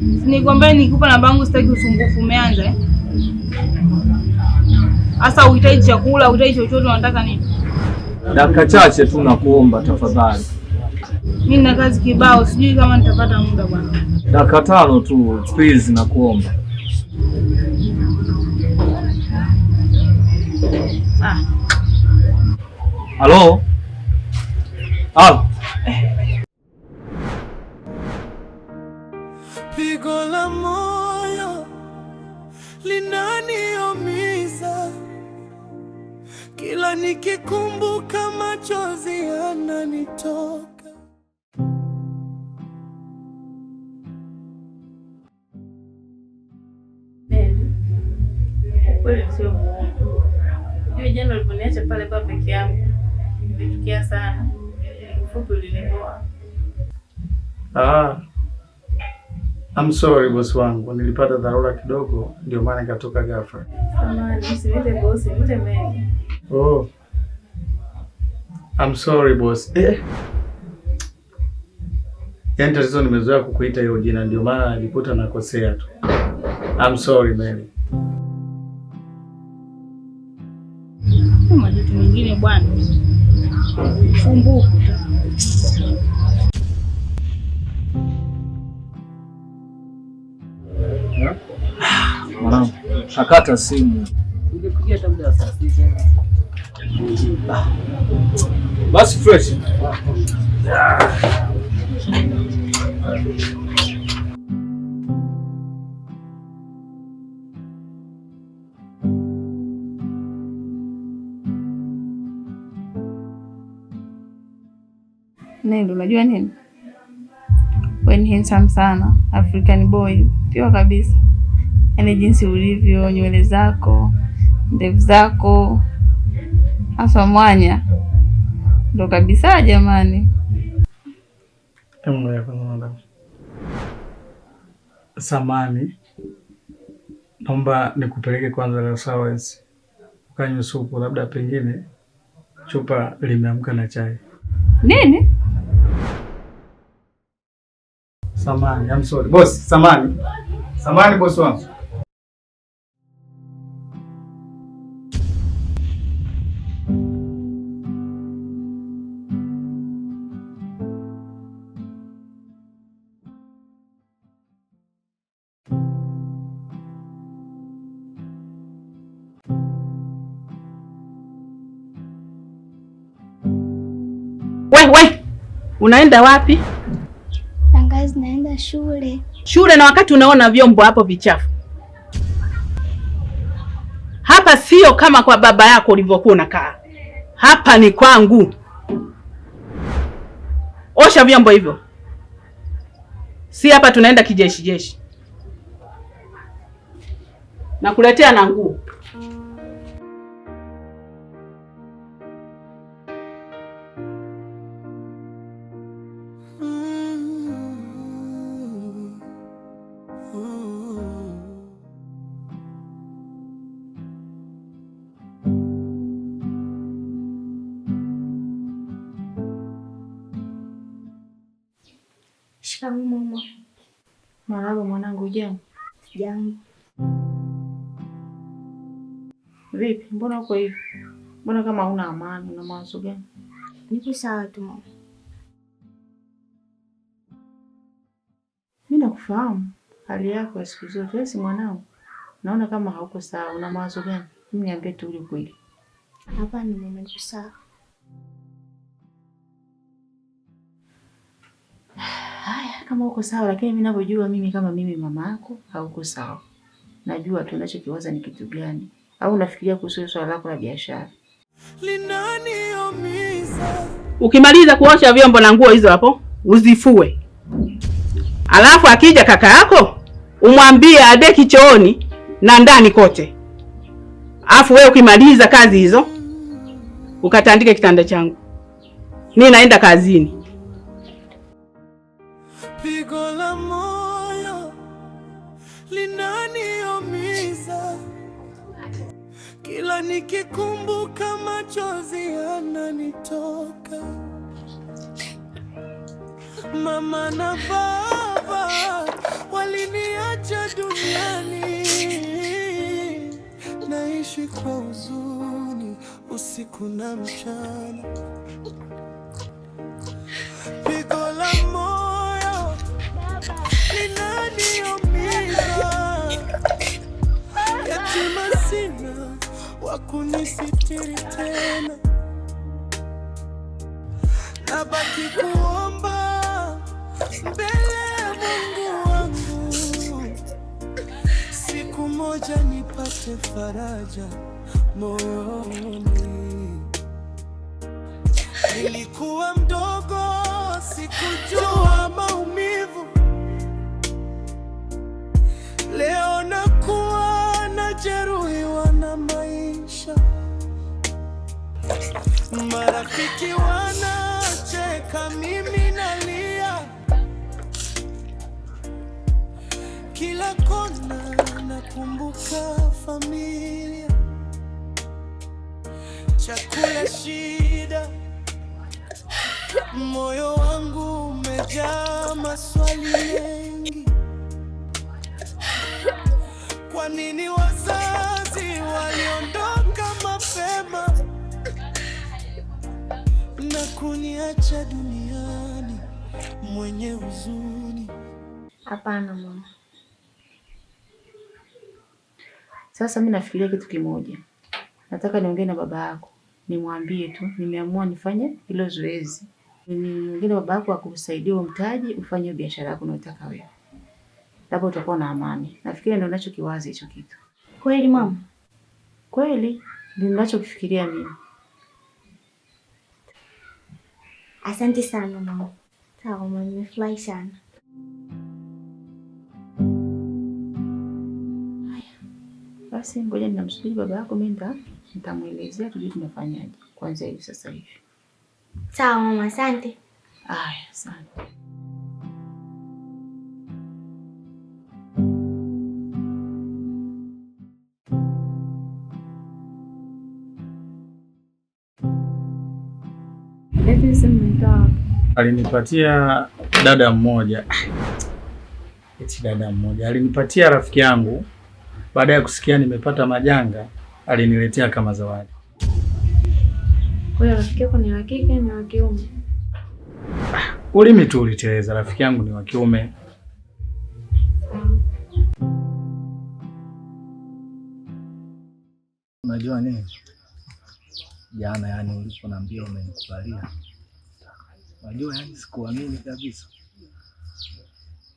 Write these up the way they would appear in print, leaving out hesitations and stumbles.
Nikwambia nikupa namba yangu sitaki usumbufu, umeanza eh? Sasa uhitaji chakula, uhitaji chochote, unataka nini? Dakika chache tu nakuomba tafadhali. Mimi nina kazi kibao, sijui kama nitapata muda bwana. Dakika 5 tu please, nakuomba. Ah. Halo? Halo. Pigo la moyo linaniumiza, kila nikikumbuka machozi yananitoka. Kweli sio muongo. Unajua jana uliponiacha pale pa peke yangu nilichukia sana. Ufupi uliniboa. Ah. I'm sorry boss wangu, nilipata dharura kidogo ndio maana nikatoka ghafla. Samahani, usiniite boss, niite Mary. Oh. I'm sorry boss. Yaani tatizo nimezoea kukuita hiyo jina ndio maana nilikuta nakosea tu. I'm sorry Mary. Majuto mengine bwana. Usumbufu tu. Mwanangu, nakata simu. Ungepigia hata muda wa saa 6. Basi fresh. Neli, unajua nini? Wewe ni handsome sana, African boy, pure kabisa. Yaani jinsi ulivyo, nywele zako, ndevu zako, hasa mwanya ndo kabisa jamani. Ngoja kwanza madam. Samani, naomba nikupeleke kwanza restaurant ukanywe supu, labda pengine chupa limeamka na chai. Nini? Samani, I'm sorry. Boss, samani. Samani boss wangu. We, unaenda wapi? Shangazi, naenda shule. Shule na wakati unaona vyombo hapo vichafu. Hapa sio kama kwa baba yako ulivyokuwa unakaa. Hapa ni kwangu. Osha vyombo hivyo. Si hapa tunaenda kijeshi jeshi. Nakuletea na nguo. Shikamoo mama. Marahaba mwanangu, hujambo? Sijambo. Vipi, mbona uko hivi? Mbona kama huna amani, una mawazo gani? Nipo sawa tu mama. Mimi nakufahamu hali yako ya siku zote. Wewe si mwanangu. Naona kama hauko sawa, una mawazo gani? Mimi niambie tu ule kweli. Hapana mama, nipo sawa. Haya, kama uko sawa, lakini mimi ninavyojua mimi kama mimi mama yako hauko sawa. Najua tu unachokiwaza ni kitu gani. Au unafikiria kuhusu swala lako la biashara. Linaniumiza. Ukimaliza kuosha vyombo na nguo hizo hapo, uzifue. Alafu akija kaka yako, umwambie adeki chooni na ndani kote. Alafu wewe ukimaliza kazi hizo, ukatandike kitanda changu. Mimi naenda kazini. Pigo la moyo linaniumiza, kila nikikumbuka machozi yananitoka. Mama na baba walini Kwa huzuni usiku na mchana, pigo la moyo linaniumiza, yatima sina wa kunisitiri tena, nabaki kuomba mbele ya Mungu wangu, siku moja nipate faraja moyoni. Nilikuwa mdogo, sikujua maumivu. Leo nakuwa najeruhiwa na maisha. Marafiki wanacheka, mimi nalia. Kila kona nakumbuka familia, chakula shida, moyo wangu umejaa maswali mengi. Kwa nini wazazi waliondoka mapema na kuniacha duniani mwenye huzuni? Hapana mama. Sasa mi nafikiria kitu kimoja, nataka niongee na baba yako, nimwambie tu nimeamua nifanye hilo zoezi, niongee na baba yako akusaidie huo mtaji, ufanye hiyo biashara yako unayotaka wewe, labda utakuwa na amani. Nafikiri ndio nachokiwaza hicho kitu. Kweli mama? Kweli ndio ninachokifikiria mimi. Asante sana mama. Sawa mama, nimefurahi sana. Basi ngoja ninamsubiri baba yako, mimi nitamwelezea tujue tunafanyaje kwanza hivi sasa hivi. Sawa mama, asante. Aya, asante. Hivi simu umeitoa wapi? Alinipatia dada mmoja, eti dada mmoja alinipatia rafiki yangu, baada ya kusikia nimepata majanga, aliniletea kama zawadi. Kwa hiyo rafiki yako ni wa kike ni wa kiume? Ulimi tu uliteleza, rafiki yangu ni wa kiume. Sawa. Unajua nini? Jana yani uliponiambia umenikubalia, unajua yani sikuamini kabisa.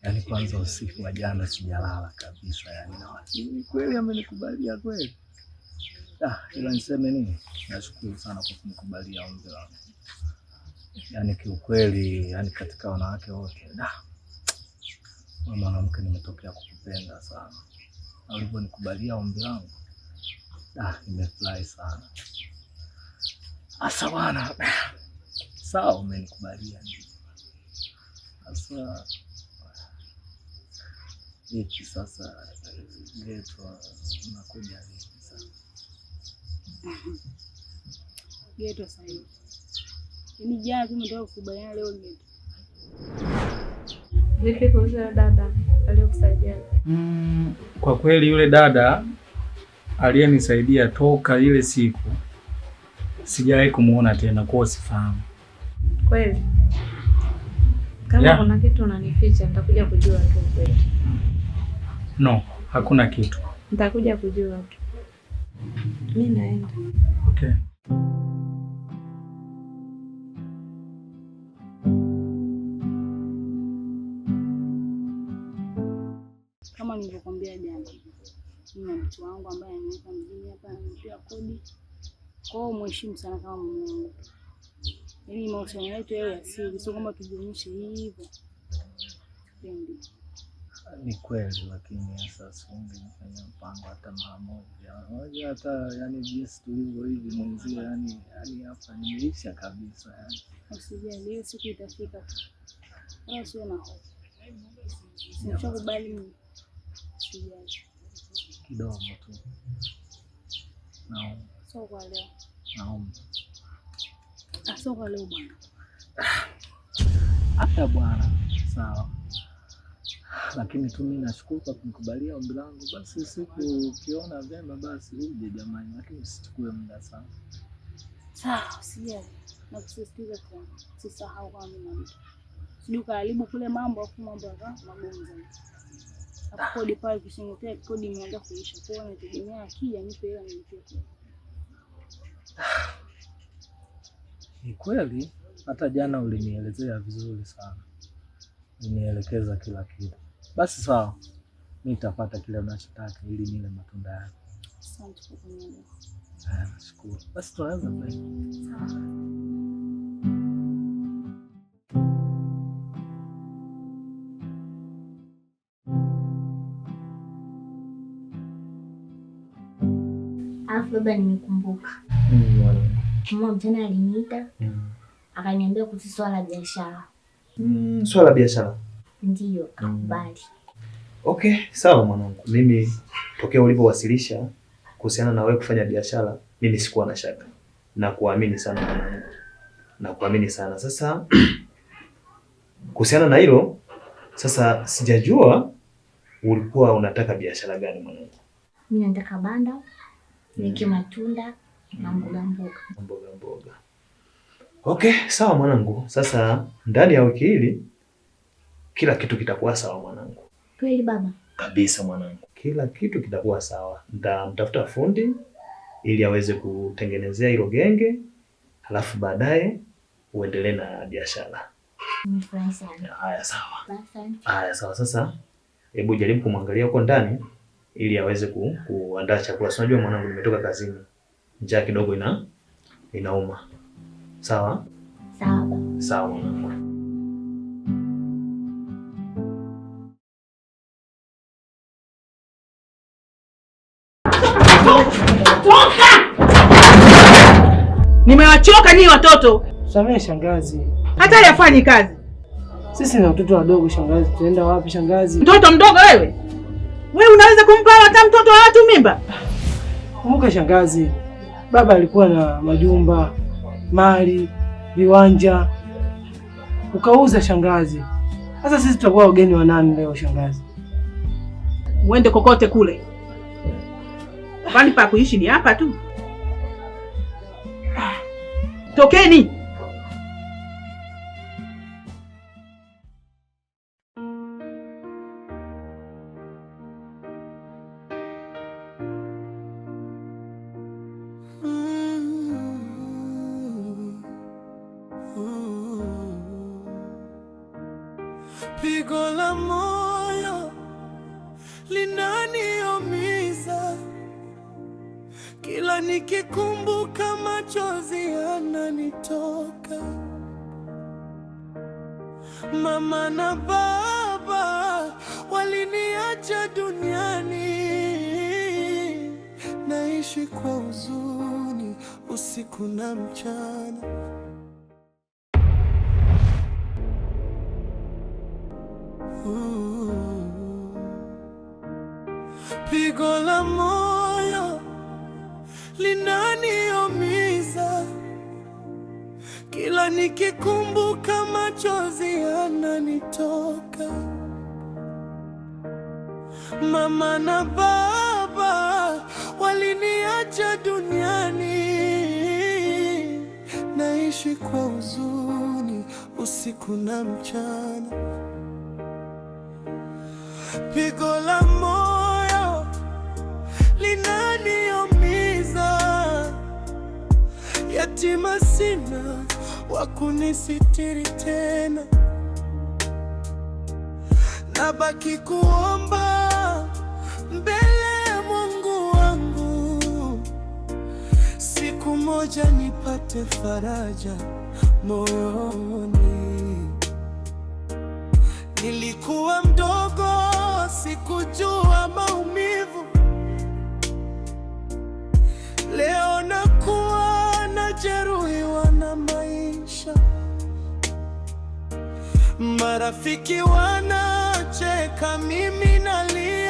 Yani kwanza usiku wa jana sijalala kabisa, yani na kweli amenikubalia kweli. Ah, ila niseme nini, nashukuru sana kwa kunikubalia ombi langu. Yani kiukweli, yani katika wanawake wote, da, wewe mwanamke nimetokea kukupenda sana, na ulivyonikubalia ombi langu, da, nimefurahi sana. Asa bwana, sawa, umenikubalia ndio. Sasa vipi sasa geto, unakuja lini sasa? Geto sasa hivi. Yaani jana tu umetoka kukubaliana leo geto. Vipi kuhusu yule dada aliyokusaidia? Kwa kweli yule dada aliyenisaidia toka ile siku sijawahi kumuona tena, kwa hiyo sifahamu. Kweli? Kama Yeah. kuna kitu unanificha nitakuja kujua tu kweli. No, hakuna kitu. Nitakuja kujua tu. Mimi naenda. Okay. Kama nilivyokuambia jana, mimi na mtu wangu ambaye ananiweka mjini hapa, ananilipia kodi. Kwa hiyo muheshimu sana kama mume wangu. Yaani mahusiano yetu yawe ya siri, sio kwamba tujionyeshe hivyo. Sipendi. Ni kweli, lakini sasa ungenifanyia mpango hata mara moja. Unajua hata yani jinsi tulivyo hivi mwenzio, yani hapa nimeisha kabisa yani. Usijali, hiyo siku itafika tu. Wala usiwe na hofu. Nimeshakubali mimi. Usijali. Kidogo tu. Naomba, Sio kwa leo. naomba. Ah, sio kwa leo bwana. Hata bwana, sawa. Lakini tu mimi nashukuru kwa kunikubalia ombi langu. Basi siku ukiona vyema basi uje jamani, lakini usichukue muda sana. Sawa, usijali. Nakusisitiza tena. Usisahau kama mimi na mtu. Sijui ukaharibu kule mambo afu mambo yakawa magumu zaidi. Alafu kodi pale kishingotea kodi imeanza kuisha. Kwa hiyo nategemea akija nipe hela nilipie kodi. Ni kweli hata jana ulinielezea vizuri sana, ulinielekeza kila kitu. Basi sawa, mi nitapata kile unachotaka ili nile matunda yako. Asante kwa kunielewa. Haya, nashukuru. Basi tunaweza kwenda. Sawa. Alafu baba, nimekumbuka mama mchana aliniita akaniambia kuhusu swala la biashara. Swala la biashara. Ndiyo, akakubali. Okay, sawa mwanangu. Mimi tokea ulivyowasilisha kuhusiana na wewe kufanya biashara, mimi sikuwa na shaka. Na kuamini sana mwanangu. Na kuamini sana. Sasa kuhusiana na hilo, sasa sijajua ulikuwa unataka biashara gani mwanangu? Mimi nataka banda, niweke matunda na mboga mboga. Mboga mboga. Okay, sawa mwanangu. Sasa ndani ya wiki hili kila kitu kitakuwa sawa mwanangu. Kweli baba? Kabisa mwanangu. Kila kitu kitakuwa sawa. Nitamtafuta fundi ili aweze kutengenezea hilo genge, halafu baadaye uendelee na biashara. Nimefurahi sana. Haya sawa. Asante. Haya sawa. Sasa hebu jaribu kumwangalia huko ndani ili aweze kuandaa chakula. Si unajua mwanangu nimetoka kazini. Njaa kidogo inauma. Sawa? Sawa baba. Sawa mwanangu. Toka! Nimewachoka nyinyi watoto. Samehe shangazi. Hata hayafanyi kazi. Sisi ni watoto wadogo shangazi, tunaenda wapi shangazi? Mtoto mdogo wewe? Wewe unaweza kumpa hata mtoto wa watu mimba? Kumbuka shangazi, baba alikuwa na majumba, mali, viwanja. Ukauza shangazi. Sasa sisi tutakuwa wageni wa nani leo shangazi? Uende kokote kule. Kwani pa kuishi ni hapa tu. Tokeni. Pigo la moyo linaniumiza, kila nikikumbuka machozi yananitoka. Mama na baba waliniacha duniani, naishi kwa huzuni usiku na mchana. Pigo la moyo linaniumiza, kila nikikumbuka machozi yananitoka. Mama na baba waliniacha duniani, naishi kwa huzuni usiku na mchana. Pigo la moyo linaniumiza, yatima sina wa kunisitiri tena, nabaki kuomba mbele ya Mungu wangu, siku moja nipate faraja moyoni. Nilikuwa mdogo, sikujua maumivu. Leo nakuwa najeruhiwa na maisha. Marafiki wanacheka, mimi nalia.